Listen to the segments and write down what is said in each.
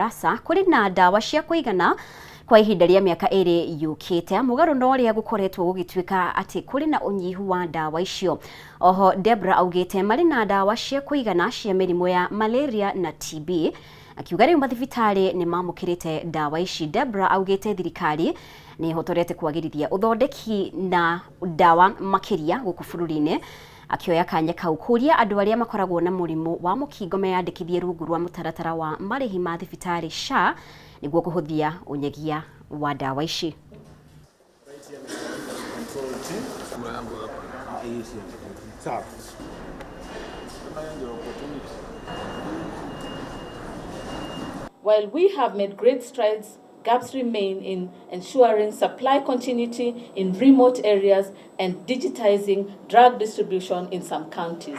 Barasa kũrĩ na ndawa cia kũigana kwa ihinda rĩa mĩaka ĩrĩ yũkĩte, mũgarũ na ũrĩa gũkoretwo gũgĩtuĩka atĩ kũrĩ na ũnyihu wa ndawa icio. Oho Debra augĩte marĩ na ndawa cia kũigana cia mĩrimũ ya malaria na TB, akiuga rĩu mathibitarĩ nĩ mamũkĩrĩte ndawa ici. Debra augĩte thirikari nĩ ĩhotorete kwagĩrithia ũthondeki na ndawa makĩria gũkũ bũrũri-inĩ, akĩoya kanya kau kũria andũ arĩa makoragwo na mũrimũ wa mũkingo meyandĩkithie rungu rwa mũtaratara wa marĩhi ma thibitarĩ SHA nĩguo kũhũthia ũnyagia wa ndawa ici. While we have made great strides, gaps remain in ensuring supply continuity in remote areas and digitizing drug distribution in some counties.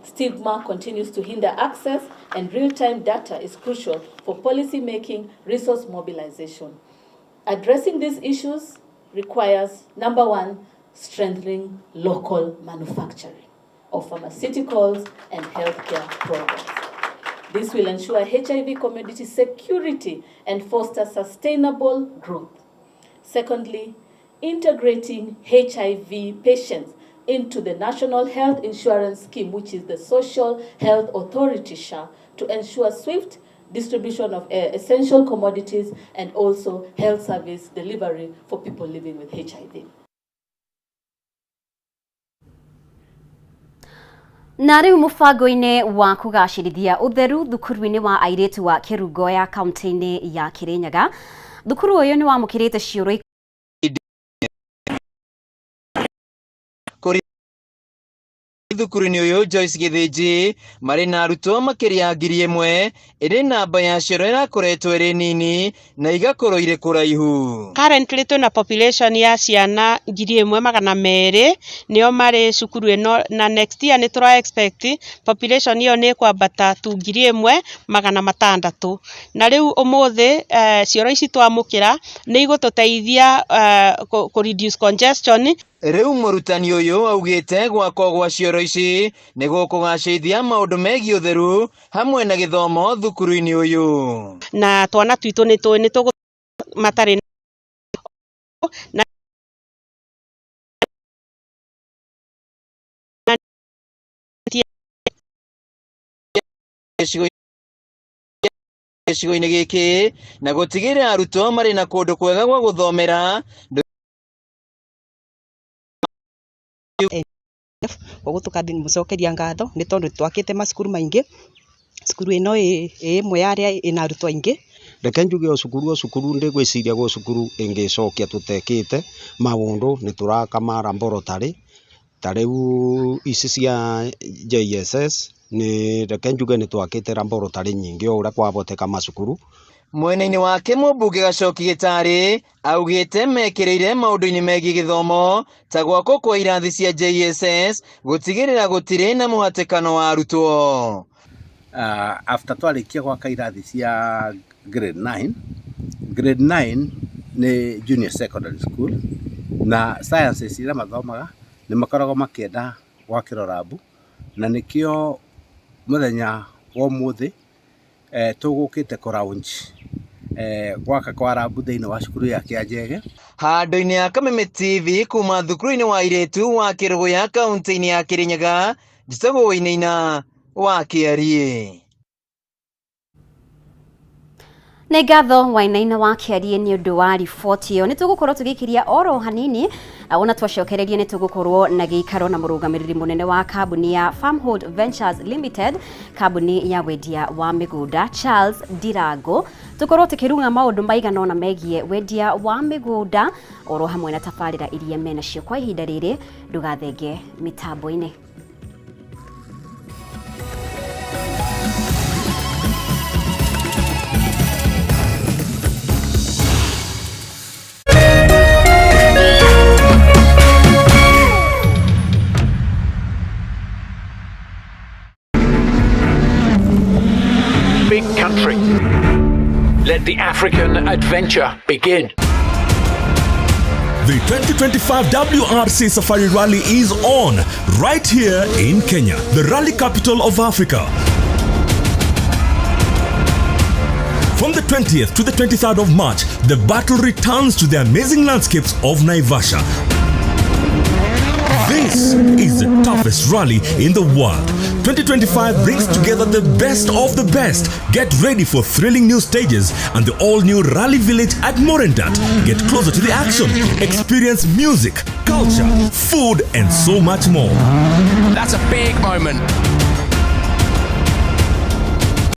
Stigma continues to hinder access, and real-time data is crucial for policy making, resource mobilization. Addressing these issues requires, number one, strengthening local manufacturing of pharmaceuticals and healthcare products. This will ensure HIV community security and foster sustainable growth. Secondly, integrating HIV patients into the National Health Insurance Scheme, which is the Social Health Authority SHA, to ensure swift distribution of essential commodities and also health service delivery for people living with HIV. Na rĩu mũbango-inĩ wa kũgacĩrithia ũtheru thukuru-inĩ wa airĩtu wa Kĩrungoya kaunti-inĩ ya Kĩrĩnyaga, thukuru ũyũ nĩ wamũkĩrĩte cioro Kũrĩ thukuru-inĩ ũyũ Joyce Gĩthĩnji marĩ na arutwo makĩria 1,000, ĩrĩ namba ya cioro ĩrakoretwo ĩrĩ nini na igakorwo irĩ kũraihu. Currently twĩna population ya ciana 1,200 nĩo marĩ cukuru ĩno, na next year nĩ tũra expect population ĩyo nĩ ĩkwambata tu 1,600. Na rĩu ũmũthĩ cioro ici twamũkĩra nĩ igũtũteithia kũ reduce congestion. Rĩu mũrutani ũyũ augĩte gwakwo gwa cioro ici nĩ gũkũgacĩrithia maũndũ megiĩ ũtheru hamwe na gĩthomo thukuru-inĩ ũyũ. Na twana twitũ nĩ tũĩ nĩ tũgũ matarĩ na Gĩcigo-inĩ gĩkĩ na gũtigĩrĩra arutwo marĩ na kũndũ kwega gwa gũthomera. Koguo tũkamũcokeria ngatho nĩ tondũ twakĩte macukuru maingĩ, cukuru ĩno ĩ ĩmwe ya arĩa ĩna arutwo aingĩ. Reke njuge o cukuru o cukuru, ndigwiciria gwĩ cukuru ĩngĩcokia tũtekĩte maũndũ. Nĩ tũraka ma laboratory ta rĩu ici cia JSS, nĩ reke njuge nĩ twakĩte laboratory nyingĩ o ũrĩa kwahoteka macukuru. Mwena-inĩ wake mũmbunge Gacoki Gĩtarĩ augĩte mekĩrĩire maũndũ-inĩ megiĩ gĩthomo ta gwakwo kwa irathi cia JSS gũtigĩrĩra gũtirĩ na mũhatĩkano wa arutwo. After twarĩkia gwaka irathi cia grade 9, grade 9 nĩ junior secondary school, na sciences iria mathomaga nĩ makoragwo makĩenda gwakĩrwo lab, na nĩkĩo mũthenya wa ũmũthĩ tũgũkĩte kũ launch gwaka kwa lab thĩinĩ wa cukuru ya Kĩanjege. Handũ-inĩ ya Kameme TV kuma thukuru-inĩ wa airĩtu wa Kĩrũgũya kaunti-inĩ ya Kĩrĩnyaga, njĩtagwo Wainaina wa Kĩariĩ. Nĩ ngatho Wainaina wa Kĩariĩ nĩ ũndũ wa riboti ĩyo. Nĩ tũgũkorwo tũgĩkiria oro hanini, ona twacokereria nĩ tũgũkorwo na gĩikaro na mũrũgamĩrĩri mũnene wa kambuni ya Farmhold Ventures Limited, kambuni ya wendia wa mĩgũnda, Charles Ndirango, tũkorwo tũkĩrung'a maũndũ maigana ũna megiĩ wendia wa mĩgũnda oro hamwe na tabarĩra iria menacio kwa ihinda rĩrĩ. Ndũgathenge mĩtambo-inĩ. Big country. Let the African adventure begin. The 2025 WRC Safari Rally is on right here in Kenya, the rally capital of Africa. From the 20th to the 23rd of March, the battle returns to the amazing landscapes of Naivasha. This is the toughest rally in the world. 2025 brings together the best of the best. Get ready for thrilling new stages and the all-new Rally Village at Morendat. Get closer to the action, experience music, culture, food, and so much more. That's a big moment.